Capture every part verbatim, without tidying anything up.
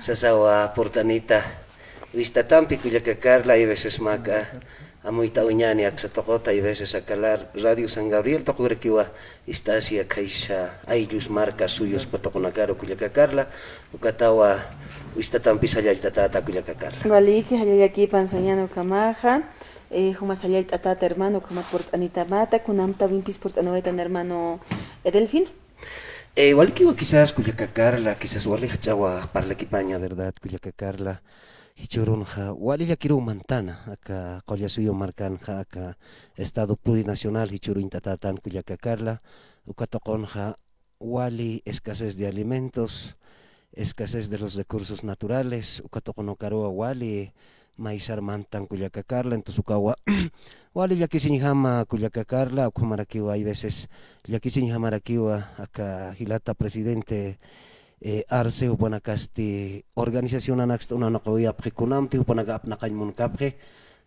Sasawa purt'anita. Wistatampi kullaka Carla, hay veces mä aka amuyt'awiñäni aksa tuquta, hay veces aka la Radio San Gabriel tuqurakiwa ist'asi, khaysa ayllus marka suyus uka tuqunakaru kullaka Carla, ukatawa wistatampi sallalltatäta kullaka Carla. Waliki, jallallakipan sañäni ukhamaxa, eh, juma sallallt'atäta hermano, ukhama purt'anitamata, kunamtawimpis purt'aniwaytan hermano Edelfino. Eh, walikiwa quizás kullaka Carla, quizás wali jach'awa parlakipaña, ¿verdad? Kullaka Carla, jichhürunxa wali llakiruw mantana, aka Qullasuyu markanxa, aka Estado Plurinacional jichhüru uñt'atätan kullaka Carla, uka tuqunxa wali escasez de alimentos, escasez de los recursos naturales, uka tuqun ukaruwa wali maysar mantan kullaka Carla, entonces ukawa wali llakisiñjama kullaka Carla, ukhamarakiwa hay veces llakisiñjamarakiwa aka jilata presidente, eh, Arce jupanakasti organización anaksta unanuqawiyapxi, kunamti jupanaka apnaqañ munkapxi,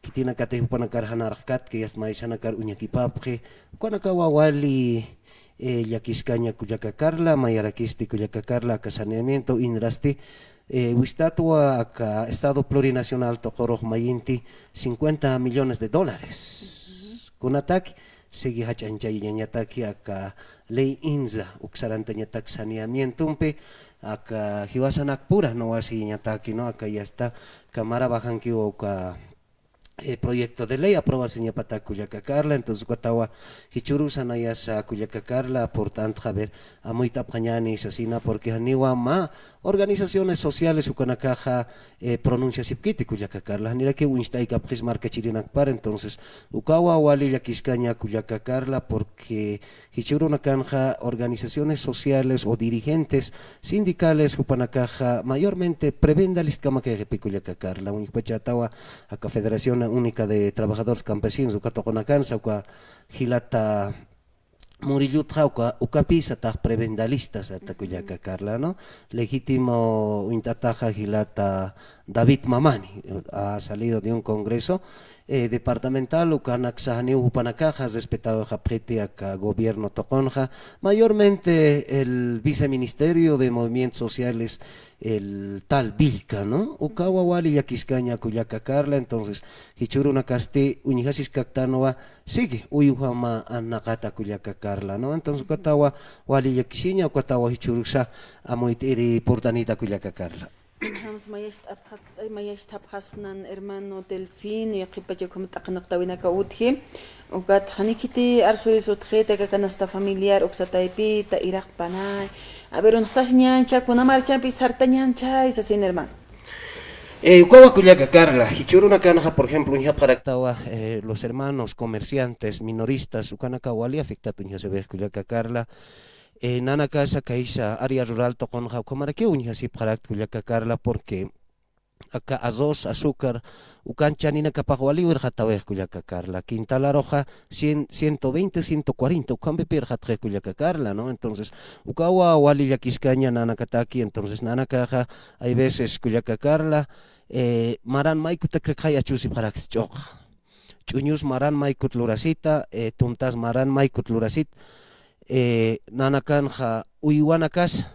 khitinakatix jupanakar jan arxkatki, yasta maysanakar uñakipapxi, ukanakawa wali, eh, llakiskaña kullaka Carla, mayarakisti kullaka Carla, aka saneamiento INRASti, eh, wistatwa aka Estado Plurinacional tuqurux mayinti cincuenta millones de dólares. Kunataki, sigui jach'añchayañataki aka ley INRA, uk sarantañatak saneamientompi, aka jiwasanakpura, no wasiñataki, ¿no? Aka yasta, aka mara bajankiwa uka, eh, proyecto de ley aprobasiñapatak kullaka Carla, entonces ukatawa jichhürusa nayasa kullaka Carla, por tanto, a ver, amuyt'apxañäni sasina, porque janiwa mä organizaciones sociales ukanakaxa, eh, pronunciasipkiti kullaka Carla, janirakiw uñst'aykapxis markachirinakpar, entonces ukawa wali llakiskaña kullaka Carla, porque jichhürunakanxa organizaciones sociales o dirigentes sindicales jupanakaxa mayormente prebendalist kamakayxipi kullaka Carla, uñjpachatawa aka Federación Única de Trabajadores Campesinos uka tuqunakansa, uka jilata Murillutxa uka, ukapï satax prebendalista sata kullaka Carla, ¿no? Legítimo uñt'ataxa jilata David Mamani, ha salido de un congreso, eh, departamental, ukanaksa janiw jupanakaxa respetawayxapxiti aka gobierno tuqunxa, mayormente el viceministerio de movimientos sociales, el tal Vilca, ¿no? Ukawa wali llakiskaña kullaka Carla, entonces, jichhürunakasti uñjasiskaktanwa, sigue, uyujama anaqata kullaka Carla, ¿no? Entonces, ukatawa wali llakisiña, ukatawa jichhürusa amuyt'iri purt'anita kullaka Carla. Jams mayacht'apxat-, mayacht'apxasnan hermano Delfino, yaqhipacha ukham t'aqanaqtawinaka utji. Ukat janikhiti arsuris utjita aka canasta familiar, uksa taypita, iraqpanay. A ver, unxtasiñancha, kuna marchampi sartañanchay, sasin hermano. Eh, ukawa kullaka Carla, jichhürunakanxa, por ejemplo, uñjapxaraktawa, eh, los hermanos comerciantes, minoristas, ukanaka wali afectat uñjasipxi kullaka Carla, eh, nanakasa khaysa área rural tuqunxa ukhamarakiw uñjasipxarakt kullaka Carla, porque aka arroz, azúcar, ukan chaninakapax waliw irxatawayxi kullaka Carla. Quintalaruxa cien, ciento veinte, ciento cuarenta, ukhampipï irxatxi kullaka Carla, ¿no? Entonces, ukawa wali llakiskaña nanakataki, entonces, nanakaxa, hay veces, kullaka Carla, eh, maran maykut akrakxay achusipxarakta ch'uqxa. Ch'uñus maran maykut lurasita, eh, tuntas maran maykut lurasit, eh, nanakanxa uywanakasa,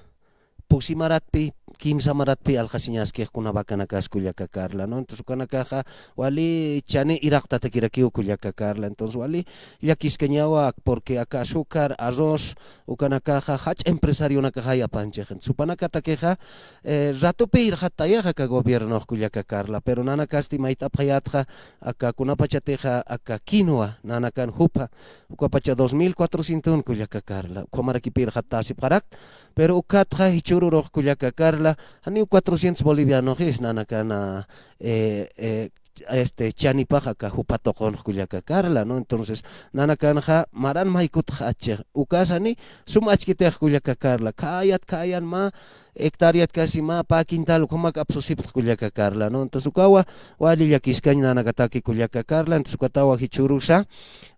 pusi maratpi, kimsa maratpi alxasiñaskix kuna vacanakas kullaka Carla, ¿no? Entonces, ukanakaxa wali chani iraqtatakirakiw kullaka Carla. Entonces, wali llakiskañawa, porque aka azúcar, arroz, ukanakaxa jach'a empresarionakaxay apanchix. Entonces, jupanakatakixa, eh, ratupi irxattayaxa aka gobiernox kullaka Carla, pero nanakasti mayt'apxayätxa, aka kunapachatixa, aka quinoa, nanakan jupa, ukapacha dos mil cuatrocientos un kullaka Carla, ukhamarakipï irxattasipxarakt, pero ukatxa jichhürurux kullaka Carla, janiw cuatrocientos bolivianoxis nanakana, eh, eh, este, chanipax aka jupa tuqunx kullaka Carla, ¿no? Entonces, nanakanxa maran maykutx achix, ukas jani sum achkitix kullaka Carla, khayat, khayan mä, hectáreat casi mä pä quintal ukhamak apsusipxi kullaka Carla, ¿no? Entonces, ukawa wali llakiskañ nanakataki kullaka Carla, entonces, ukatawa jichhürusa,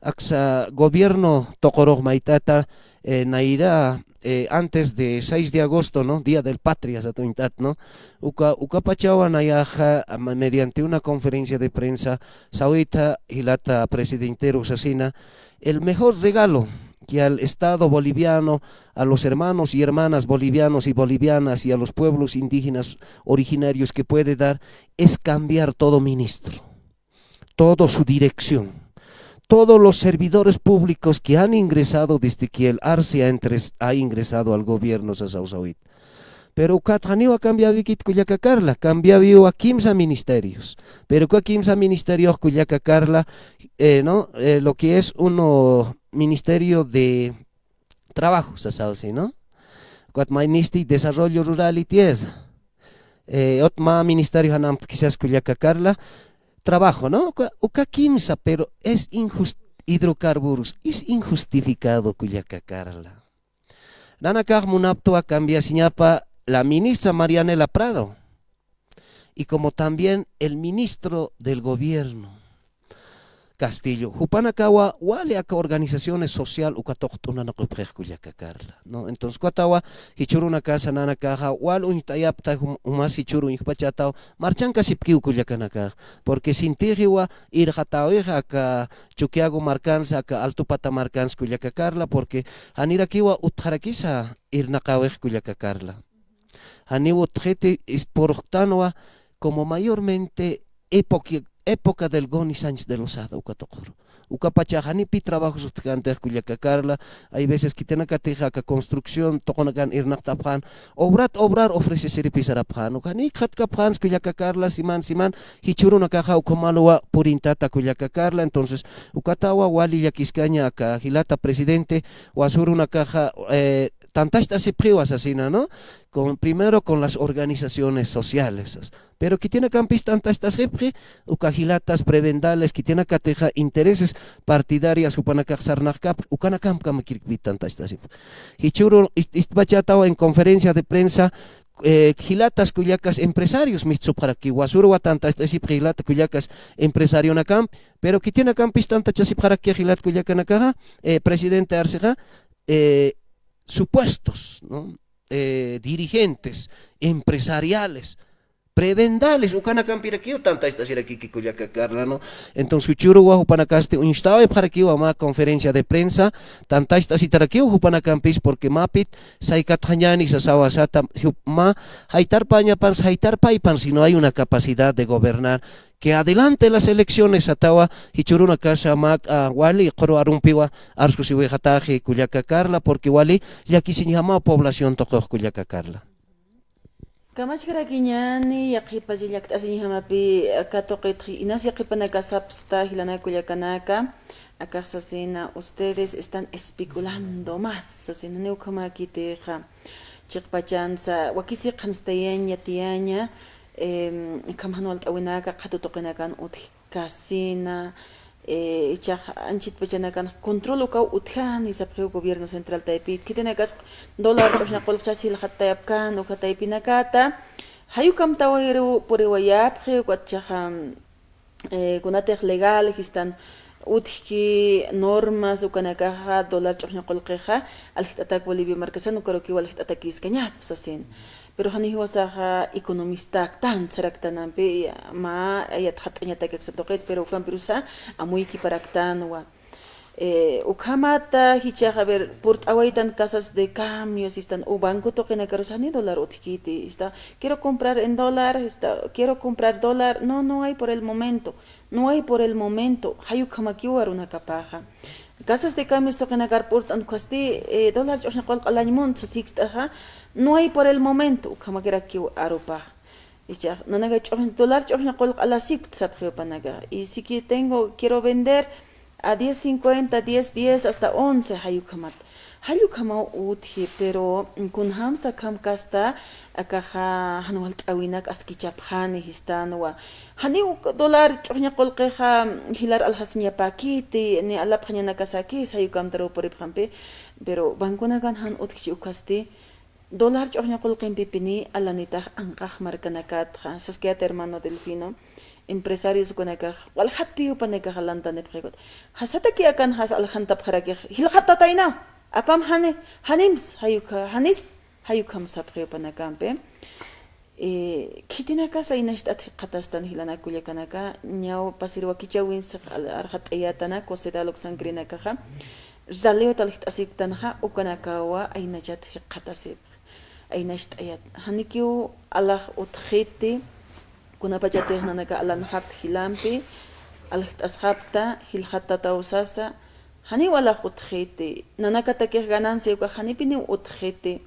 aksa gobierno tuqurux mayt'ata, eh, nayra, eh, antes de seis de agosto, ¿no? Día del Patria, sat uñt'at, ¿no? Uka, ukapachawa nayaxa, ama-, mediante una conferencia de prensa, sawita jilata presidenterux sasina, el mejor regalo que al Estado boliviano, a los hermanos y hermanas bolivianos y bolivianas y a los pueblos indígenas originarios que puede dar es cambiar todo ministro, toda su dirección. Todos los servidores públicos que han ingresado desde que el ARCE ha, entres- ha ingresado al gobierno sasaw sawit. Pero ukat janiwa cambiawikit kullaka Carla, cambiawiwa kimsa ministerios. Pero uka kimsa ministeriox kullaka Carla, eh, ¿no? Eh, lo que es uno ministerio de trabajo, sasaw, ¿sí, no? Ukat maynisti desarrollo rural y tierra. Eh, ot mä ministerio janamt'kisas kullaka Carla, trabajo, ¿no? Uka, uka kimsa, pero es injust-, hidrocarburos, es injustificado kullaka Carla. Nanakax munaptwa cambiasiñapa la ministra Marianela Prado y como también el ministro del gobierno, Castillo. Jupanakawa wali aka organizaciones social uka tuqt'unanakupxix kullaka Carla, ¿no? Entonces, ukatawa jichhürunakasa nanakaxa wal uñt'ayapta jum-, jumas jichhüru uñjpachataw marchankasipkiw kullakanakax. Porque sintixiwa irxatäwix aka Chukiyawu markansa, aka Altupata markansa kullaka Carla, porque janirakiwa utjarakisa irnaqäwix kullaka Carla. Janiw utjiti, istpurxtanwa, como mayormente época, época del Goni Sánchez de Lozada, uka tuquru. Ukapachax janipi trabajos utjkantix kullaka Carla, hay veces khitinakatix aka construcción tuqunakan irnaqtapxän, obrat obrar ofrecesiripi sarapxän, uka jani ikxatkapxänsa kullaka Carla, siman siman, jichhürunakaxa ukhamäluwa purintata kullaka Carla, entonces, ukatawa wali llakiskaña aka jilata presidente, wasürunakaxa, eh, tantacht'asipxiwa sasina, ¿no? Con, primero con las organizaciones sociales. Pero khitinakampis tantacht'asipxi, uka jilatas prebendales, khitinakatixa intereses partidarias jupanakax sarnaqkapxi, ukanakamp kamakirkpi tantacht'asipxi. Jichhüru ist-, istpachatawa en conferencia de prensa, eh, jilatas kullakas empresarios mistsupxaraki, wasürwa tantacht'asipxi jilata kullakas empresarionakamp, pero khitinakampis tantachasipxaraki jilat kullakanakaxa, eh, presidente ARCExa, eh, supuestos, ¿no? Eh, dirigentes empresariales, prebendales, ukanakampirakiw tantacht'asirakiki kullaka Carla, ¿no? Entonces, jichhüruwa jupanakasti uñstawayapxarakiwa mä conferencia de prensa, tantacht'asitarakiw jupanakampis, porque mäpit saykatxañäni sasawa sata, jup-, mä jaytarpañapan, jaytarpaypan, si no hay una capacidad de gobernar, que adelante las elecciones satawa, jichhürunakasa mä, ah, wali qhuru arumpiwa arskusiwixataxi kullaka Carla, porque wali llakisiñjamaw población tuqux kullaka Carla. Kamachkarakiñäni, yaqhipachi llakt'asiñjamapi, aka tuqitx inas yaqhipanaka sapxsta jilanaka kullakanaka, akax sasina, ustedes están especulando más, sasina, janiw ukhamäkitixa, chiqpachansa, wakisi qhanstayañ yatiyaña, em, ukham jan walt'äwinaka qhatu tuqinakan utjkasina, eh, ichax anchhit pachanakan control ukaw utjani sapxiw gobierno central taypit. Khitinakas dólar ch'uxña qullqchach jilxattayapkän, uka taypinakata, jay ukham tawiruw puriwayapxi, ukat ichaxa, eh, kunatix legal sistan utjki normas ukanakaxa dólar ch'uxña qullqixa aljt'atak Bolivia markasan, ukarukiw aljt'atakiskañapa sasin. Pero jani jiwasaxa economistaktan saraktanampi, mä yatxatt'añatak aksa tuqit, pero ukampirusa amuykiparaktanwa. Eh, ukhamata jichhax, a ver, purt'awaytan casas de cambio sistan, o banco tuqinakarusa jani dólar utjkiti, ista, quiero comprar en dólar, ista, quiero comprar dólar, no, no hay por el momento, no hay por el momento, jay ukhamakiw arunakapaxa. Casas de cambios tuqinakar purt'an ukhasti, eh, dólar ch'uxña qullq alañ munt sasikt'axa, no hay por el momento, ukhamakirakiw arupaxa. Ichax, nanaka ch'uxña, dólar ch'uxña qullq alasipkt sapxiw jupanakaxa. Y si que tengo, quiero vender a diez cincuenta, diez diez, hasta once, jay ukhamat. Jay ukhamaw utji, pero kunjamsa akham kasta, akaxa jan walt'äwinak askichapxani jistanwa. Janiw dólar ch'uxña qullqixa jilar aljasiñapäkiti, ni alapxañanakasakis, jay ukham taruw puripxampi, pero banconakan jan utjchi ukhasti, dólar ch'uxña qullqimpipini alanitax anqax markanakatxa, saskayät hermano Delfino, empresarios ukanakax, walxatpi jupanakax alantanipxi ukat. Jasataki akan jas aljantapxarakix, jilxatataynaw, apam jani, janims, jay ukha, janis, jay ukham sapxi jupanakampi. Eh, khitinakasa inacht'at jikxatastan jilanaka kullakanaka, ñaw pasir wakichäwinsa al-, arxat'ayätana, COCEDAL uksankrinakaxa. raliwat aljt'asipktanxa, ukanakawa aynachat jikxatasipxi, aynacht'ayat. Janikiw alax utjxiti, kunapachatix nanaka alanxapta jilampi, aljt'asxapta, jilxattataw sasa, janiw alax utjxiti, nanakatakix ganancia ukax janipiniw utjxiti,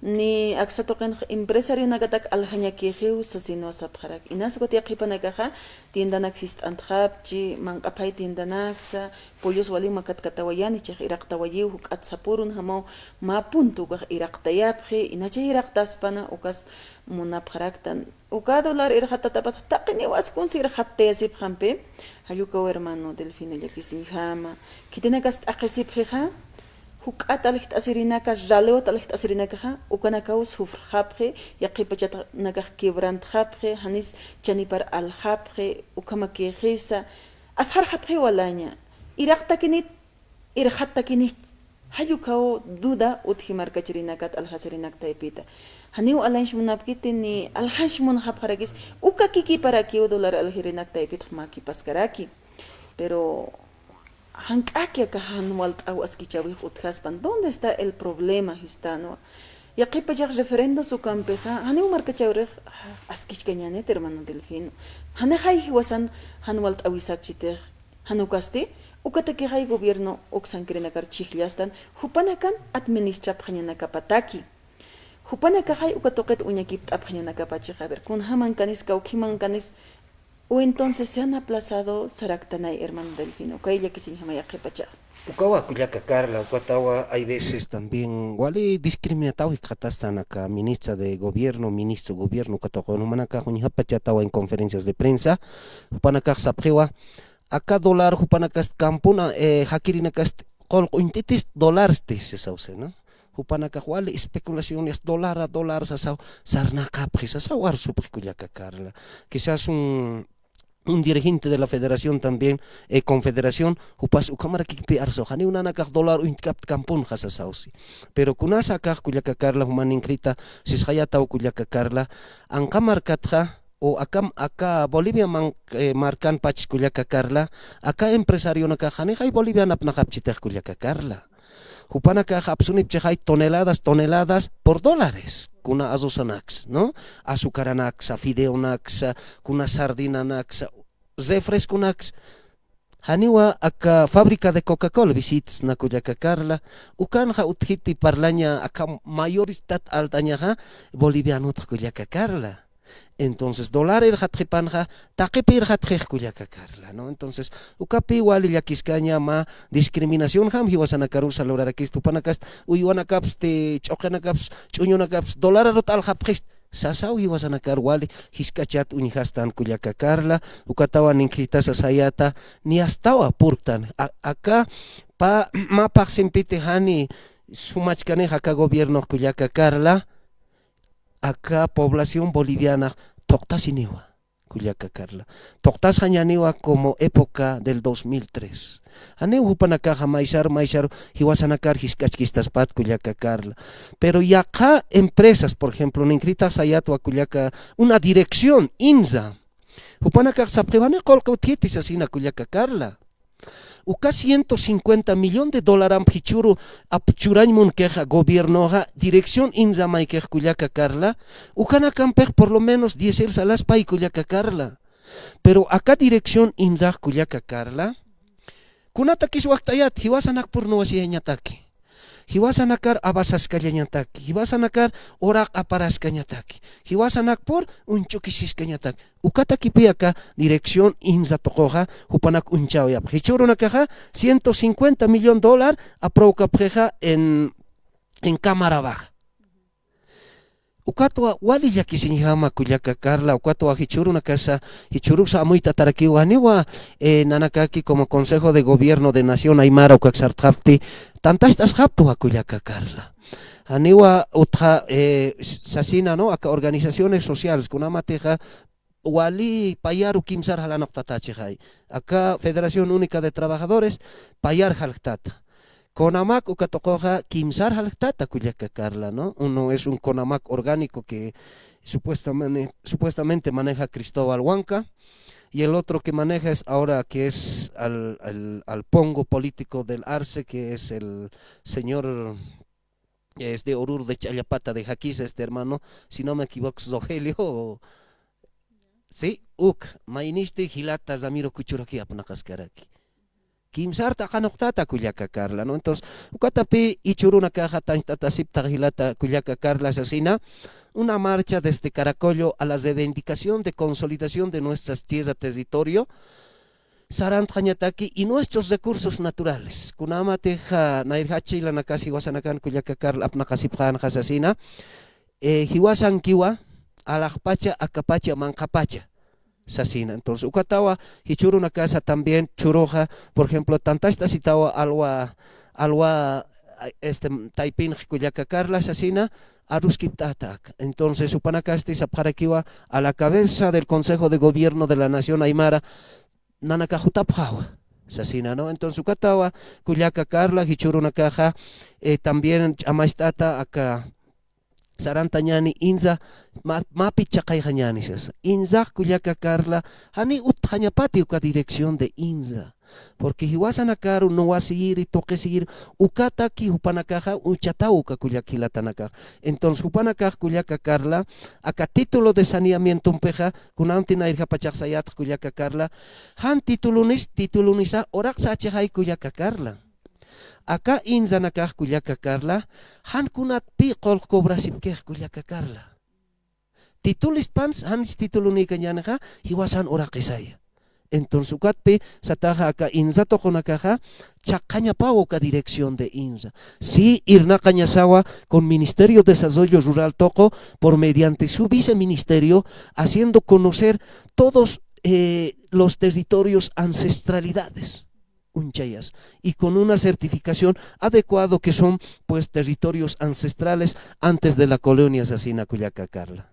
ni aksa tuqinx empresarionakatak aljañakixiw sasinwa sapxarak. Inas ukat yaqhipanakaxa tiendanak sist'antxapchi, manq'aphay tiendanaksa, pollos waliw makatkatawayani, chix iraqtawayiw, juk'at sapürun jamaw mä punto ukax iraqtayapxi, inachay iraqtaspana ukas munapxaraktan. Uka dólar irxattatapat taqiniw askunsa irxattayasipxampi, jall ukaw hermano Delfino llakisiñjama. Khitinakas t'aqhisipxixa, juk'at aljt'asirinaka, raliwat aljt'asirinakaxa, ukanakaw sufrxapxi, yaqhipachanakax quebrantxapxi, janis chanipar aljapxi, ukhamakïxisa, asxarxapxiw alaña, iraqtakinit, irxattakinit, jall ukaw duda utji markachirinakat aljasirinak taypita. Janiw alanx munapkiti ni aljanx munxapxarakis, uka kikiparakiw dólar aljirinak taypitx makipaskaraki. Pero jank'aki aka jan walt'aw askichäwix utjaspan. ¿Dónde está el problema? Jistanwa. Yaqhipachax referendos ukampixa, janiw markachäwirix askichkañänit, hermano Delfino. Janixay jiwasan jan walt'äwisakchitix, jan ukasti, ukatakixay gobierno uksankirinakar chhijllastan, jupanakan administrapxañanakapataki. Jupanakaxay uka tuqit uñakipt'apxañanakapachix, a ver, kunjamankanis, kawkhimankanis, o entonces se han aplazado saraktanay, hermano Delfino, ukay llakisiñjama yaqhipachax. Ukawa kullaka Carla, ukatawa hay veces también wali discriminataw jikxatastan aka ministra de gobierno, ministro gobierno, uka tuqin jumanakax uñjapachatawa en conferencias de prensa, jupanakax sapxiwa, aka dólar jupanakast kampuna, eh, jakirinakast qullq uñt'itist dólarsti sasaw, ¿no? Jupanakax wali especulaciones, dólar a dólar sasaw, sarnaqapxi sasaw arsupxi kullaka Carla. Quizás un, un dirigente de la federación también, eh, confederación, jupas ukhamarakikpi arsaw, janiw nanakax dólar uñtkaptkampunxa sasaw, sí. Pero kunasa akax kullaka Carla, juman ninkrita sisxayataw kullaka Carla, anqa markatxa, o aka, aka Bolivia man-, eh, markanpach kullaka Carla, aka empresarionakax janixay Bolivian apnaqapchitix kullaka Carla. Jupanakax apsunipchixay toneladas, toneladas por dólares, kuna azusanaksa, ¿no? Azucaranaksa, fideonaksa, kuna sardinanaksa, refresconaksa. Janiwa aka fábrica de Coca-Cola visitasna kullaka Carla, ukanxa utjiti parlaña aka mayoristat alt'añaxa bolivianotx kullaka Carla. Entonces, dólar irxatxipanxa, taqipï irxatxix kullaka Carla, ¿no? Entonces, ukapi wali llakiskaña mä discriminacionjam jiwasanakarusa lurarakist, jupanakast uywanakapsti, ch'uqinakapsti, ch'uñunakapsti, dólararut aljapxist sasaw jiwasanakar wali jisk'achat uñjastan kullaka Carla, ukatawa ninkhitasa sayata, ni astawa purktan. A-, aka pä mä phaxsimpiti jani sumachkanix aka gobiernox kullaka Carla, aka población bolivianax thuqtasiniwa, kullaka Carla. Thuqtasxañäniwa como época del dos mil tres. Janiw jupanakaxa maysar, maysar jiwasanakar jisk'achkistaspat kullaka Carla. Pero yaqha empresas, por ejemplo, ninkritax sayatwa kullaka, una dirección, INSA. Jupanakax sapxiwa jani qullqi utjiti sasina kullaka Carla. Uka ciento cincuenta millón de dólaramp jichhüru ap churañ munkixa gobiernoxa dirección INSA maykix kullaka Carla, ukanakampix por lo menos diez mil salaspay kullaka Carla. Pero aka dirección INSAx kullaka Carla, kunatakis wakt'ayät, jiwasanak pur nuwasiyañataki. Jiwasanakar abasaskallañataki, jiwasanakar uraq aparaskañataki, jiwasanak pur uñch'ukisiskañataki. Ukatakipï aka dirección INSA tuquxa jupanak uñchawayapxi. Jichhürunakaxa ciento cincuenta millón dólar apruebakapxixa en, en Cámara Baja. Ukatwa wali llakisiñjama kullaka Carla, ukatwa jichhürunakasa, jichhüruksa amuytatarakiwa, janiwa, eh, nanakaki como Consejo de Gobierno de Nación Aymara ukak sartxapti, tantacht'asxaptwa kullaka Carla. Janiwa utja, eh, sasina, ¿no? Aka organizaciones sociales, kunamatixa wali payaru kimsar jalanuqtatachixay. Aka Federación Única de Trabajadores payar jalktata. CONAMAC uka tuquxa kimsar jalktata kullaka Carla, ¿no? Uno es un CONAMAC orgánico que supuestamente, supuestamente maneja Cristóbal Huanca. Y el otro que maneja es ahora que es al, al, al pongo político del Arce, que es el señor, es de Oruro de Challapata, de Jaquisa, este hermano, si no me equivoco, es Rogelio, o- sí, uk, maynisti jilata Ramiro Kuchuraki apnaqaskaraki. Kimsarta qanoqtata kullaka Carla, ¿no? Entonces, ukatapi jichhürunakaxa tañcht'atasipta jilata kullaka Carla sasina, una marcha desde Caracollo a la reivindicación de consolidación de nuestras tierras, territorio, sarantxañataki y nuestros recursos naturales. Kunamatixa nayrjachilanakasi jiwasanakan kullaka Carla apnaqasipxänxa sasina, eh, jiwasankiwa alaxpacha, akapacha, manqhapacha sasina. Entonces, ukatawa jichhürunakasa también chhuruxa, por ejemplo, tantacht'asitawa alwa, alwa, este, taypinx kullaka Carla sasina, aruskipt'ata aka. Entonces, jupanakasti sapxarakiwa a la cabeza del Consejo de Gobierno de la Nación Aymara, nanakax jutapxawa sasina, ¿no? Entonces, ukatawa kullaka Carla, jichhürunakaxa, eh, también ch'amacht'ata aka sarantañäni INRA, ma-, mapit chaqayxañäni sasa. INRAx kullaka Carla, janiw utjañapati uka dirección de INRA. Porque jiwasanakaru nuwasiyiri, tuqisiyiri, ukataki jupanakaxa uchataw uka kullaka jilatanakax. Entonces, jupanakax kullaka Carla, aka título de saneamientompixa, kunamti nayrjapachax sayätx kullaka Carla, jan titulunis, titulunisa, uraqsachixay kullaka Carla. Aka INRAnakax kullaka Carla, jan kunatpï qullq cobrasipkix kullaka Carla. Titulistpans, jan titulunïkañänixa, jiwasan uraqisaya. Entonces, ukatpï sataxa aka INRA tuqunakaxa, chhaqañapaw uka dirección de INRA. Sí, irnaqañasawa con Ministerio de Desarrollo Rural tuqu, por mediante su viceministerio, haciendo conocer todos, eh, los territorios ancestralidades. Uñchayas, y con una certificación adecuado que son, pues, territorios ancestrales antes de la colonia sasina kullaka Carla.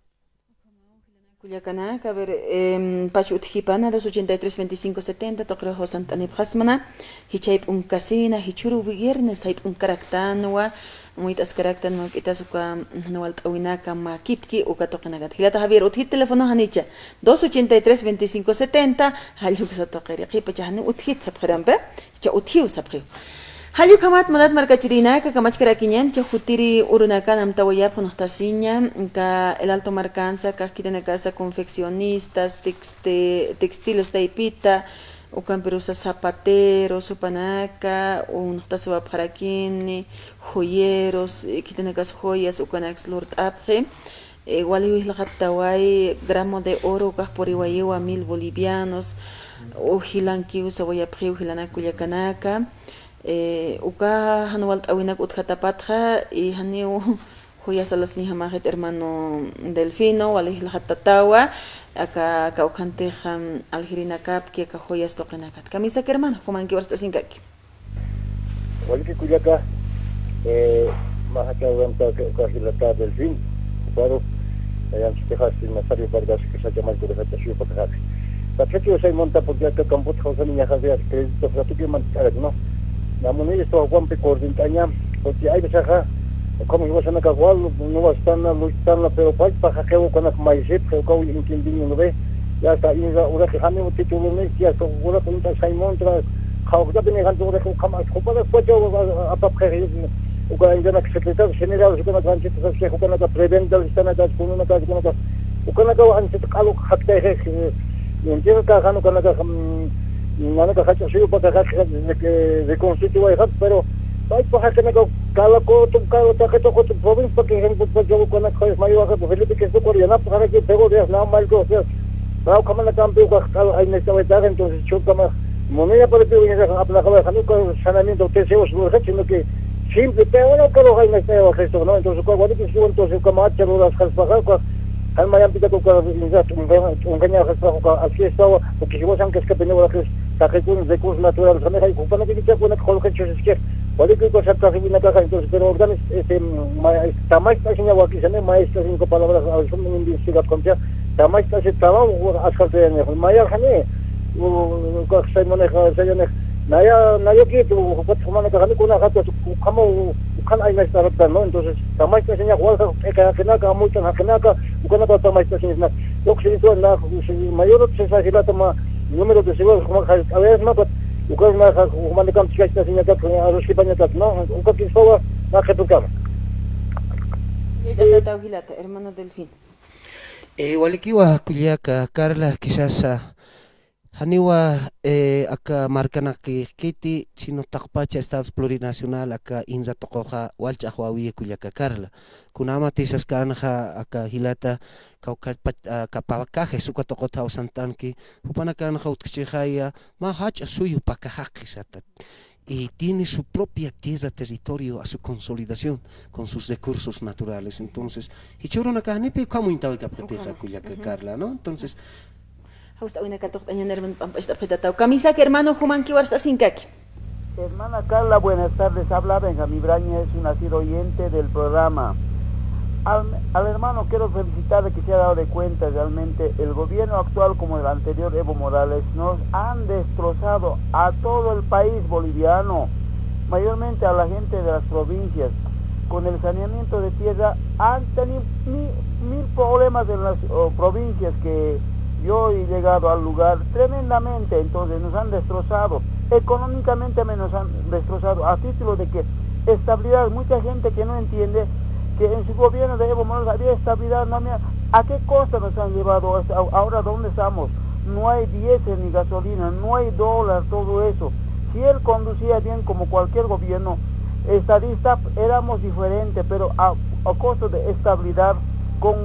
Kullakanaka, a ver, em, pach utjipana, dos ochenta y tres veinticinco setenta, tuqirux jawsant'anipxasmana, jichhay p'unkasina, jichhüru viernes, jay p'unkaraktanwa, muyt'askaraktan, mawk'itas uka, jan walt'äwinaka, makipki, uka tuqinakat. Jilata Javier, utjit teléfono janicha, dos ochenta y tres veinticinco setenta, jall uksa tuqiri, qhipacha janiw utjit sapxirampi, jichha utjiw sapxiw. Jall ukhamat munat markachirinaka, kamachkarakiñän, jichha jutiri urunakan amtawayapxi uñuxtasiña, aka El Alto markansa, kax khitinakasa confeccionistas, texte-, textiles taypita, ukampirusa zapateros, jupanaka, uñuxtasiwapxarakini, joyeros, eh, khitinakas joyas, ukanaks lurt'apxi. Eh, waliw jilxattaway, gramo de oro ukax puriwayiwa mil bolivianos, uj jilankiw sawayapxiw jilanak kullakanaka. Eh, uka jan walt'äwinak utjatapatxa, y janiw joyas alasiñjamaxit hermano Delfino, waliw jilxattatawa, aka, aka ukhantix, am, aljirinakapki, aka joyas tuqinakat. Kamisaki hermano, jumankiw arst'asinkaki. Waliki kullaka, eh, mä jach'a uramta uka jilata Delfín, ocupado, eh, antes de Nazario Vargas, que se llama el colegio de Chiupa Cajac. Pachachi usay monta porque acá campo de José Niña Javier, crédito, rato que man, ¿no? La moneda está Juan P. Cordintaña, porque hay veces acá, como yo voy a sacar igual, no va a estar nada, luchar nada, pero para, para que con la maíz, pero como entienden, ¿no ve? Ya está, y la, ahora que jami un título, ¿no? Ya está, ahora con un Simón, tra-, jawqt'apini jan tuqrix ukham askhupara pacha apapxi, uka inkanak secretario general, ukanaka anchita sasxi, ukanaka preventa, ukanaka kununaka, ukanaka, ukanaka anchita q'alu jaktayxi, inkanak jan ukanaka, mm, nanaka jach'a suyupa kajax, eh, reconstituyxi, pero paypa jaqinaka kala kutum, kala taqi tuqutum provincia, por ejemplo, pacha ukanaka, Felipe Questoqor yanapxaraki, pero ya, na, mal, o sea, Pero ukhamanakampi ukax q'al aynachawaytaxa, entonces, chhurkama munayaparipi uñasaxa apnaqawayxani uka saneamiento T C O lurxit, sino que simple, pero uka ruxa aynachawayxi, ¿no? Entonces, uka walikiskiwa, entonces, uka marcha lurasxaspaxa, uka jan mayampitak uka insa t'unka-, t'unkañaxaspaxa, uka askistawa, uka jiwasankaskapini uraqis taqikun recursos naturales, janixa, uka jupanakikichakunak qullqichus iskix, waliki uka sartaxiwinakaxa, entonces, pero organis-, este, ma-, tamacht'asiña wakisani, maestro, cinco palabras, a ver, son investigapkamcha, tamacht'asi trabajo, asfalto, ya, ni, mayar, jani, u, u, saymanixa, sayanix, naya, nayakit, u, jupat, jumanaka, jani, kuna, jata, ukhama, u, ukhan, ay, maestro, ¿no? Entonces, tamacht'asiña, walja, eka, jakinaka, amuch'an, jakinaka, ukanaka, tamacht'asiña, na, yo, si, na, si, mayor, se, sa, jilata, ma, Número de seguro, como que a veces, ¿no? Ukas, ¿no? Como de campo, chicas, ¿no? Ukas, que estaba, ¿no? Que tocaba. Yayt'atataw jilata, hermano Delfín. Eh, walikiwa kullaka Carla, quizás, ah, janiwa, eh, aka markanakïkiti, sino taqpacha estados plurinacional, aka inra tuquxa wal ch'axwäwi kullaka Carla. Kunjamatï saskänxa aka jilata, kawkha pa-, aka pacajes uka tuqut jawsant'anki, jupanakänxa utjchixaya, mä jach'a suyu pacajaxi satat. Y tiene su propia tierra, territorio a su consolidación con sus recursos naturales. Entonces, jichhürunakax janipï ukham uñtawayapxitixa kullaka Carla, ¿no? Entonces, jawst'awinaka tuqt'añan hermano pampacht'apxitataw. Kamisaki hermano, jumankiw arst'asinkaki. Hermana Carla, buenas tardes. Habla Benjamín Braña, es un asiduo oyente del programa. Al, al hermano quiero felicitar de que se ha dado de cuenta realmente el gobierno actual como el anterior Evo Morales nos han destrozado a todo el país boliviano, mayormente a la gente de las provincias. Con el saneamiento de tierra han tenido mi-, mil problemas en las, oh, provincias que yo he llegado al lugar tremendamente, entonces nos han destrozado, económicamente me nos han destrozado, a título de que estabilidad, mucha gente que no entiende que en su gobierno de Evo Morales había estabilidad, no había, ¿a qué costa nos han llevado? Ahora, ¿dónde estamos? No hay diésel ni gasolina, no hay dólar, todo eso. Si él conducía bien como cualquier gobierno estadista, éramos diferente, pero a, a costo de estabilidad con,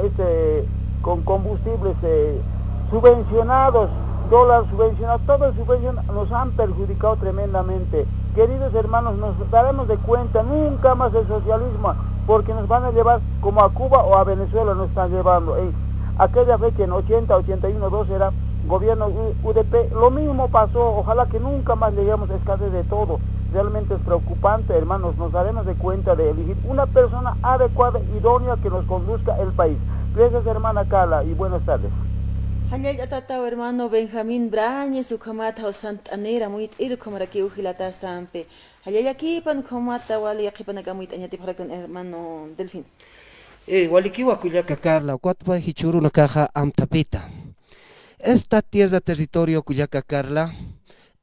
este, con combustibles, eh, subvencionados, dólar subvencionado, todo subvencionado, nos han perjudicado tremendamente. Queridos hermanos, nos daremos de cuenta, nunca más el socialismo, porque nos van a llevar como a Cuba o a Venezuela nos están llevando. En aquella fecha, en ochenta, ochenta y uno, dos, era gobierno U-, U D P, lo mismo pasó, ojalá que nunca más lleguemos a escasez de todo. Realmente es preocupante, hermanos, nos daremos de cuenta de elegir una persona adecuada, idónea, que nos conduzca el país. Gracias, hermana Carla, y buenas tardes. Jallallt'atataw hermano Benjamín Brañes, ukhamat jawsant'anir amuyt'ir ukhamarakiw jilata sampi. Jallallakipan ukhamata wali qhipanak amuyt'añatipxaraktan hermano Delfín. Eh, walikiwa kullaka Carla, ukatwa jichhürunakaxa amthapita. Esta tierra territorio kullaka Carla,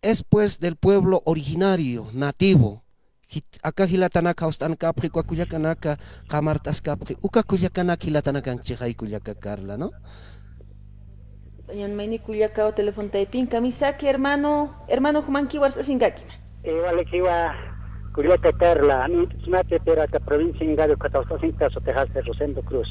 es pues del pueblo originario, nativo. Jit-, aka jilatanak jawst'ankapxi, uka kullakanaka qamart'askapxi, uka kullakanak jilatanakanchixay kullaka Carla, ¿no? Ñan mayni kullakaw teléfono taypin, kamisaki hermano, hermano, jumankiw arst'asinkakima. Eh, walikiwa kullaka Carla, nint'ismati, pero aka provincia Ingavi ukat arst'asinka, Texas de Rosendo Cruz.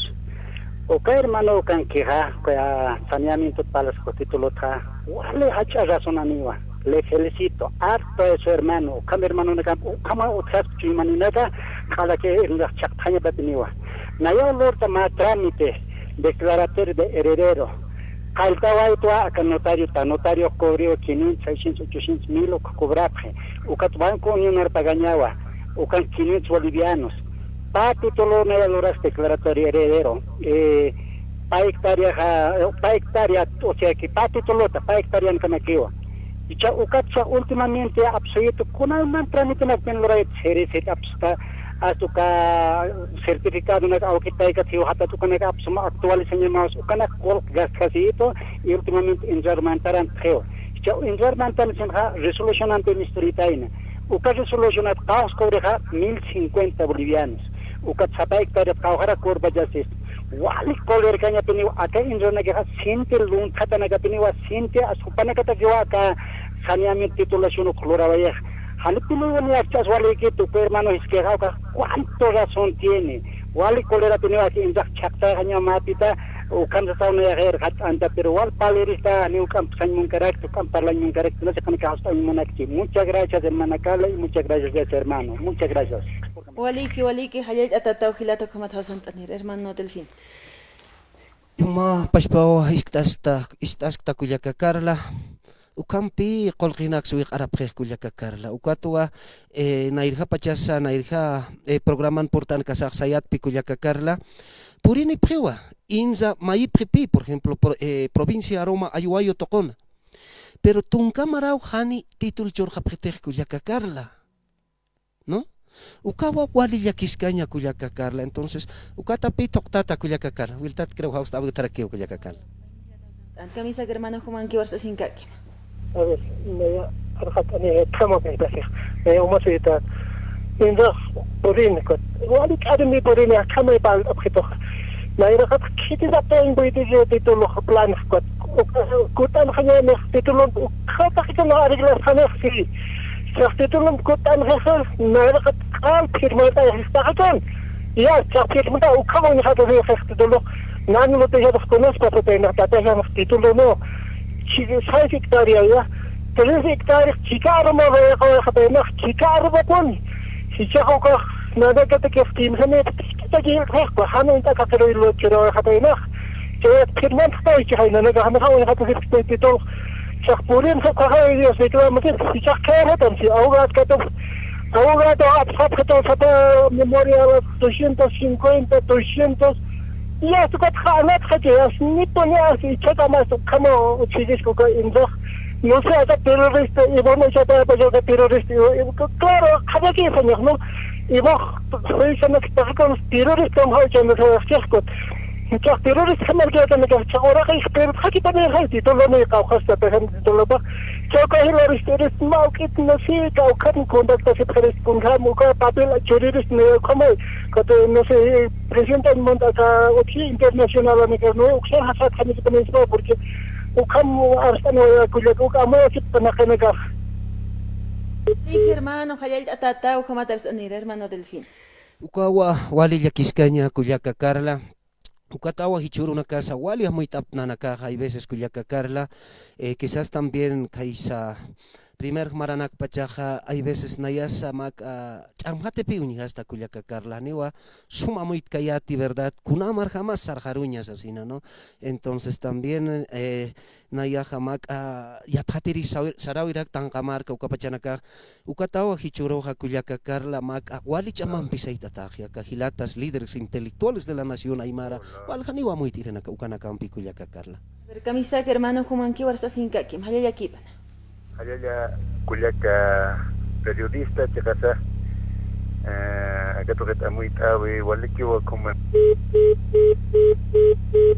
Uka hermano ukankixa, uka saneamiento palas titulotxa, wali jach'a razonaniwa. Le felicito. Harto eso, hermano. Ukham hermanonakamp ukhama utjaspa chuymaninaka, q'alaki irnirax chhaqtxañapatiniwa. Nayaw lurta mä trámite declaratorio de heredero. Qalltawaytwa aka notario ta, notario cobriwa quinientos, seiscientos, ochocientos, mil uk cobrapxi. Ukat Banco Unionar pagañawa, ukan quinientos bolivianos. Pä titulonaya luras declaratorio heredero. Eh, pä hectáreaxa, pä hectárea, o sea que pä titulota, pä hectáreankanakiwa. Jichha ukatsa últimamente apsuyitu, kunayman tramitenakpin lurayta, siri, siri apsuta, hasta uka certificadonak awkit taykat jiwaxatat ukanak apsuma actualizañamawas, ukanak qullq gastjasiyitu, y últimamente inrarmantaran txiw. Jichha inrarmantan sinxa resolucionampi misturitayna. Uka resolucionat qawqha cobrixa mil cincuenta bolivianos. Ukat sapa hectáreat qawqharak cobrpachasista. Wali colerkañapiniw aka inranakixa sinti lunthatanakapiniwa sinti asjupanakatakiwa aka saneamiento titulación uk lurawayix. Janipiniw ni archas walikitu, uka hermano jiskixa uka cuánto razón tiene. Wali colerapiniw aka inrax chhaqtaxañaw mapita, ukan sasaw nayax irxat'anta, pero wal palerista, janiw k'amp sañ munkarakta, k'amp parlañ munkarakta, no sé, qanaka jawst'añ munakchi. Muchas gracias, hermana Carla, y muchas gracias, hermano. Muchas gracias. Waliki, waliki, jallallt'atataw jilata ukhamat jawsant'anir, hermano Delfín. Uma pachpaw ist'asta, ist'askta kullaka Carla. Ukhampi qullqinak suwiq'arapxix kullaka Carla. Ukatwa, eh, nayrja pachasa, nayrja, eh, programan purt'ankasax sayatpi kullaka Carla. Purinipxiwa, inra mayipxipï, por ejemplo, pro-, eh, provincia Aroma, Ayuwayo tuquna. Pero tunka maraw jani título churxapxitix kullaka Carla. ¿No? Ukawa wali llakiskaña kullaka Carla. Entonces, ukatapï thuqtata kullaka Carla. Wiltat creo jawst'awitarakiw kullaka Carla. Kamisaki hermano, jumankiw arsasinkakima. A ver, naya arxat'ani, thama kaytasix, naya umasita. Indax purini, kut. Wali k'arimi purini, khamay pal objeto. Nayraqat khitisa penguytiki título plan, kut. Kutan xañanix título, khataxikana arreglasxanix, sí. Chax título kutan xaxa, nayraqat qal firmata xaxa. Ya, chax firmata, ukhama uñxatasix título. Nan lo te ya desconozco, pero te na tata ya título no. Chi-, seis hectáreas ya. Tres hectáreas, chika arma ve, joder, joder, no, chika arma pon. Si chajo ka, nada que te que estim, se me te que te que, pues, pues, hano, ta, ka, pero lo quiero, joder, no. Yo firman, estoy, chica, y no, no, no, no, no, no, no, no, no, chax purin, se, caja, y Dios, y todo, me dice, si chax, que, no, tan, si, ahoga, que te, ahoga, to, ap, ap, que te, ap, memoria, doscientos cincuenta, doscientos, y ya, esto, que, ja, no, que, ya, ni ponía, si, chata, más, como, si, disco, que, inzo, no sé, hasta terrorista, y bueno, ya, ya, ya, ya, terrorista, y, y, claro, cada quien, señor, ¿no? Y vos, soy, se me está con los terroristas, ¿no? Yo no sé, es que, Chax terrorista jamarkayakana kax, chax uraqix, pero jaki también jay título ni qawqasta, por ejemplo, título pa. Chaw kay la rist'irist mawk'it no sé, kawkhan contacto se parece con jam, uka papel churiris ni como, kate no sé, presidente del mundo acá, otro internacional, ni que no, uksan hasat jani que no, porque ukam hasta no, kullak, ukam así, panaqanaka. Sí, hermano, jayal atata, ukamata, hermano Delfín. Ukawa wali llakiskaña, kullaka Carla. Ukatawa jichhürunakasa wali amuyt'aptnanakaxa, hay veces kullaka Carla, eh, quizás también khaysa primer maranakpachaxa, hay veces nayasa mak, ah, ch'amjatipi uñjasta kullaka Carla, janiwa suma amuytkayäti, ¿verdad? Kunamar jamás sarxaruña sasina, ¿no? Entonces también, eh, nayaxa mak, ah, yatxatiri sawi-, sarawirak tanqamarka ukapachanakax, ukatawa jichhüruxa kullaka Carla mak, ah, wali ch'amampi sayt'atax, aka jilatas líderes intelectuales de la nación aymara, waljaniwa amuyt'irinaka ukanakampi kullaka Carla. A ver, kamisaki hermano, jumankiw arsasinkakima, jallallakipana. Jallalla kullaka periodista, chiqasa, eh, aka tuqit amuyt'awi, walikiwa kuma.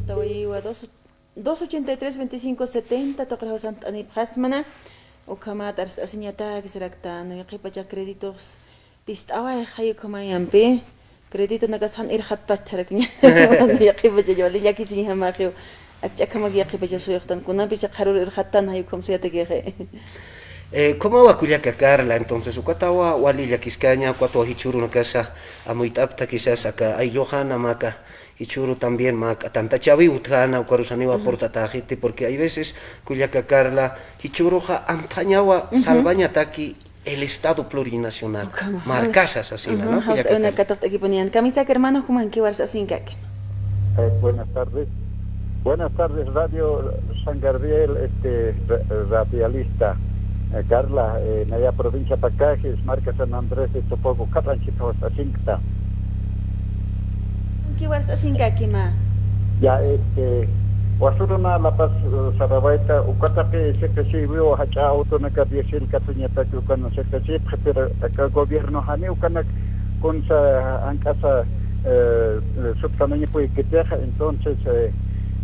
Tawayiwa dos, dos ochenta y tres, veinticinco setenta, tuqir jawsant'anipxasmana, ukhamat arsasiñatak, sirakta, no, yaqhipacha créditos, pist'away, jay ukhamayampi, créditonakas jan irxatpach sarakña, yaqhipacha, yo, wali llakisiñjamaxiw, akch'akhamak yaqhipacha suyuqtan, kunampicha qharür irxattan, jay ukham suyatakixa. Eh, ukhamawa kullaka Carla, entonces, ukatawa wali llakiskaña, ukatawa jichhürunakasa amuyt'apta, quizás aka ayllux jana maka, jichhüru también mä k'atantachäwiw utjäna, ukarus janiw aportataxiti, porque hay veces, kullaka Carla, jichhüruxa amtxañawa salvañataki el Estado plurinacional. Ukhama, markasa sasina, ¿no? Jawsa, kullaka una Carla. Katuqt'akipuniyan. Kamisaki hermano, jumankiw arsasinkakima. Eh, buenas tardes. Buenas tardes, Radio San Gabriel, este, ra-, radialista. Eh, Carla, eh, naya provincia Pacajes, marca San Andrés de Topoco, k'atanchita jawsasinkta. Kiw arsasinkakima. Ya, este, wasüruna La Paz, eh, sarawayta, uka taqi siqisiwiw jach'a autonaka diésel katuñataki ukan siqisipxi, pero aka gobierno janiw ukanak kunsa jank'asa, eh, subsanañapuykitixa, entonces, eh,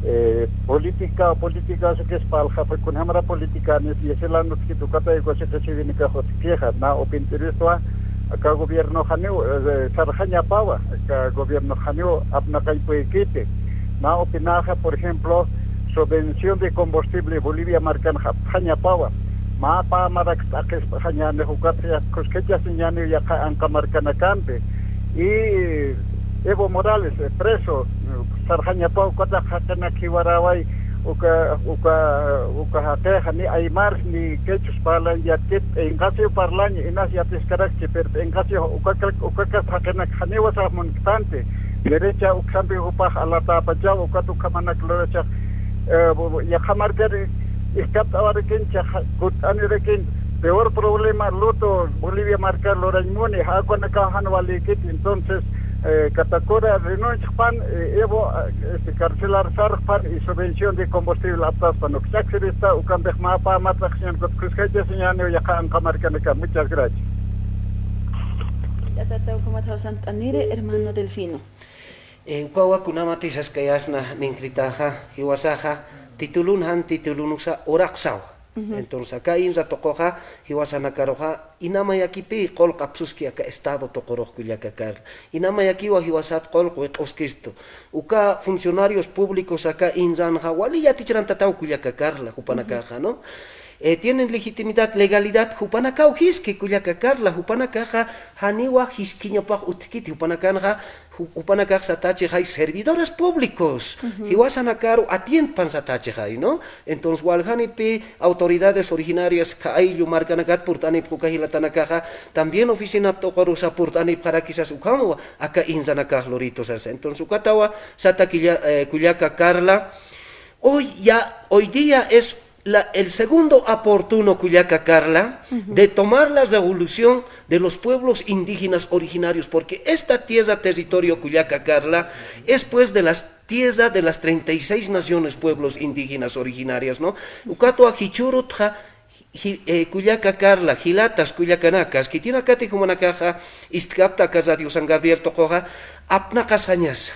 eh, política, política, así que es palja, pues, kunjamara política, ni diésel anutkit ukatay, uka siqisiwinakax utjkixa, na upint'iristwa, aka gobierno janiw, eh, sarxañapawa, aka gobierno janiw apnaqañpuykiti. Na upinaxa, por ejemplo, subvención de combustible Bolivia markanxa aptxañapawa. Mä pä marak t'aqhispxañänix ukat ya kuskachasiñäniw yaqha anqa markanakampi. Y Evo Morales, eh, preso, eh, sarxañapaw, ukat jaqinak jiwaräway, uka, uka, uka jaqixa ni aymars ni quechus parlañ yatkit, p'inqasiw parlañ, inas yatiskarakchi, pero p'inqasiw ukakas, ukakas jaqinak janiw sax munktanti. Derecha uksampi jupax alatäpachaw, ukat ukhamanak lurachax, eh, bu-, bu-, yaqha markar ijkapt'awarakincha, ja-, kutt'anirakin, peor problema, luto, Bolivia markar lurañ muni, jakunakax jan walïkit, entonces, eh, Catacora, renunciaxpan, eh, Evo, eh, este, carcelar sarxpan y subvención de combustible aptaspan, ukch'aksirista, ukampix mä pä marak siñan, ukat kuskachasiñäniw yaqha anqa markanaka. Muchas gracias. Yatata, ukhamat jawsant'aniri, hermano Delfino. Eh, ukawa kunamati saskayasna ninkritaxa, jiwasaxa, Titulun jan titulunsa uraqsawa. Entonces, aka inza tuquxa, jiwasanakaruxa, inamayakipï qullqi apsuski aka Estado tuqurux kullaka Carla. Inamayakiwa jiwasat qullqi wiq'uskistu. Uka funcionarios públicos aka inzanxa, wali yatichirantataw kullaka Carla, jupanakaxa, ¿no? Eh, tienen legitimidad, legalidad, jupanakaw jiski kullaka Carla, jupanakaxa, janiwa jiskiñapax utjkiti, jupanakanxa, ju-, jupanakax satachixay servidores públicos, jiwasanakaru atiendpan satachixay, ¿no? Entonces, waljanipï autoridades originarias, kha ayllu markanakat purt'anipxi uka jilatanakaxa, también oficina tuqurusa purt'anipxarakisas ukhamwa, aka inzanakax luritu sasa. Entonces, ukatawa sata killa-, eh, kullaka Carla, hoy ya, hoy día es la, el segundo oportuno, kullaka Carla, de tomar la revolución de los pueblos indígenas originarios, porque esta tierra, territorio, kullaka Carla, es pues de las tierra de las treinta y seis naciones, pueblos indígenas originarias, ¿no? Ukatwa jichhürutxa, ji-, eh, kullaka Carla, jilatas, kullakanakas, khitinakatix jumanakaxa, ist'kapta aka Radio San Gabriel tuquxa, apnaqasxañasa.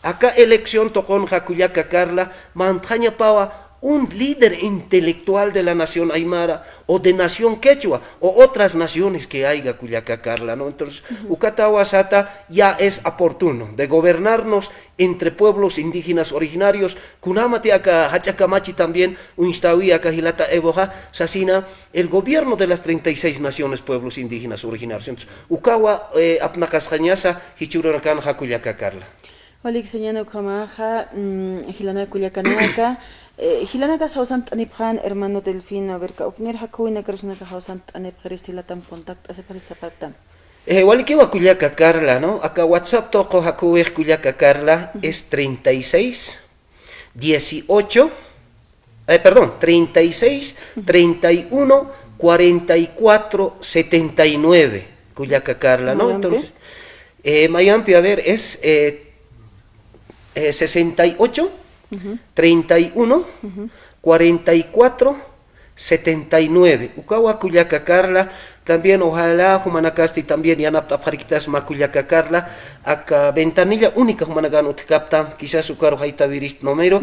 Aka elección tuqunxa kullaka Carla, mantxañapawa un líder intelectual de la nación aymara o de nación quechua o otras naciones que haya kullaka Carla, ¿no? Entonces, ukatawa sata ya es oportuno de gobernarnos entre pueblos indígenas originarios, kunamati aka jach'a kamachi también uñstawi aka jilata Evoxa, sasina el gobierno de las treinta y seis naciones pueblos indígenas originarios. Entonces, ukawa, eh, apnaqasxañasa jichhürunakanxa kullaka Carla. Walik sañäni ukhamaxa, mm, jilanaka kullakanaka, eh, jilanaka sawsant'anipxän hermano Delfino, a ver, kawknir jakhuwinaka rusanaka sawsant'anipxirista jilatam contact'asipxirista sapxtan. Eh, walikiwa kullaka Carla, ¿no? Aka WhatsApp tuqu jakhuwix kullaka Carla es treinta y seis, dieciocho, eh, perdón, treinta y seis, treinta y uno, cuarenta y cuatro, setenta y nueve, kullaka Carla, ¿no? Mayampi. Entonces, eh, mayampi, a ver, es, eh, eh, sesenta y ocho, treinta y uno, cuarenta y cuatro, setenta y nueve. Ukawa kullaka Carla, también ojalá jumanakasti también yanapt'apxariktas mä kullaka Carla, aka ventanilla única jumanakan utjkaptam, quizás ukaru jaytawirist número.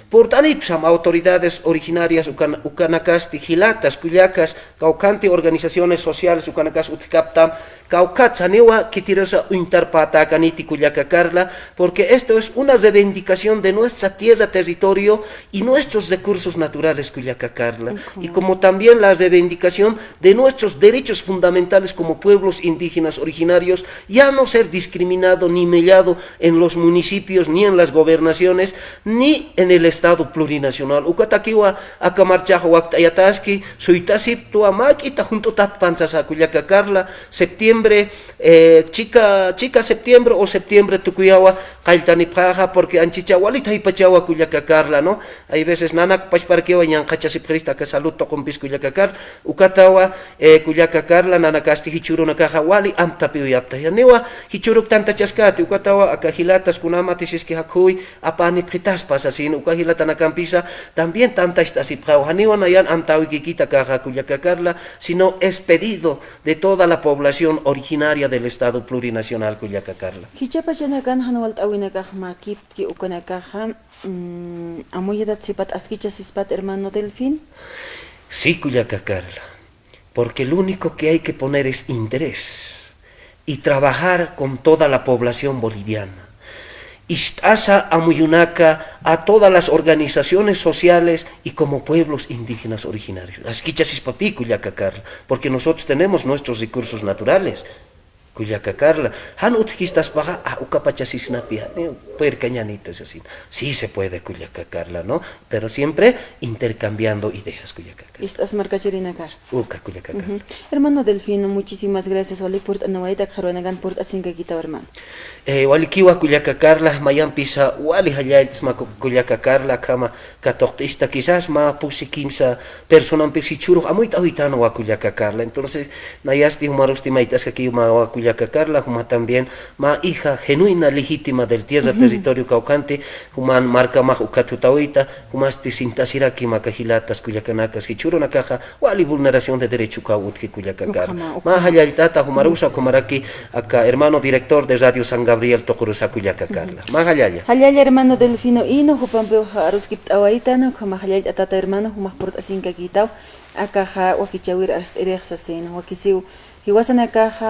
Purt'anipsam autoridades originarias ukan-, ukanakasti jilatas, kullakas, kawkhanti organizaciones sociales ukanakas utjkaptam, kawkhat janiwa khitirusa uñtarpätäkaniti kullaka Carla, porque esto es una reivindicación de nuestra tierra, territorio y nuestros recursos naturales, kullaka Carla. Y como también la reivindicación de nuestros derechos fundamentales como pueblos indígenas originarios, ya no ser discriminado ni mellado en los municipios, ni en las gobernaciones, ni en el Estado plurinacional. Ukatakiwa aka marchax wakt'ayataski, suytasiptwa, mä k'ita junt'utatpan sasa kullaka Carla, septiembre, eh, chika, chika septiembre o septiembre tukuyawa qalltanipxäxa, porque anchhicha walit jaypachawa kullaka Carla, ¿no? Hay veces nanak pachparkiwa ñanqhachasipxirista aka salud tuqumpis kullaka Carla, ukatawa, eh, kullaka Carla, nanakasti jichhürunakaxa wali amtapï uyapta. Janiwa jichhüruk tantachaskäti, ukatawa aka jilatas kunamati siski jakhuwi, apänipxitaspa sasin, uka jilatanakampisa también tantacht'asipxawa. Janiwa nayan amtäwikïkita akaxa kullaka Carla, sino es pedido de toda la población originaria del Estado plurinacional kullaka Carla. Jichha pachanakan jan walt'äwinakax mäkiptki ukanakaxa, mm, amuyatat sipat askichasispat hermano Delfín. Sí, kullaka Carla. Porque lo único que hay que poner es interés y trabajar con toda la población boliviana. Ist'asa amuyunaka a todas las organizaciones sociales y como pueblos indígenas originarios. Askichasispapï kullaka Carla, porque nosotros tenemos nuestros recursos naturales. Kullaka Carla, jan utjkistaspaxa, ah, uka pachasisnapi, ah, ni puercañanita, sasin. Sí se puede, kullaka Carla, ¿no? Pero siempre intercambiando ideas, kullaka Carla. Ist'as markachirinakar. Uka, kullaka Carla. Hermano Delfino, muchísimas gracias. Walik purt'anawayta, qharwanakan purt'asinkakitaw, hermano. Eh, walikiwa, kullaka Carla, mayampisa wali jallallt'sma ku-, kullaka Carla, akhama katuqt'ista, quizás mä pusi kimsa personampis jichhürux amuyt'äwitänwa kullaka Carla. Entonces, nayasti jumarusti mayt'askakiw mä kullaka Kullaka Carla, juma también mä hija genuina, legítima del tierra, territorio kawkhanti, juman markamax ukat jutawayta, jumasti sintasiraki mä jilatas, kullakanakas, jichhürunakaxa wali vulneración de derecho ukaw utji kullaka Carla. Ukhama, ukhama. Mä jallallt'ata jumarusa, ukhamaraki aka hermano director de Radio San Gabriel tuqurusa kullaka Carla. Mä jallalla. Jallalla hermano Delfino Hino, jupampiw aruskipt'awaytan, ukhama jallallt'atata hermano, jumax purt'asinkakïtaw, akaxa wakichäwir arst'irix sasin, wakisiw jiwasanakaxa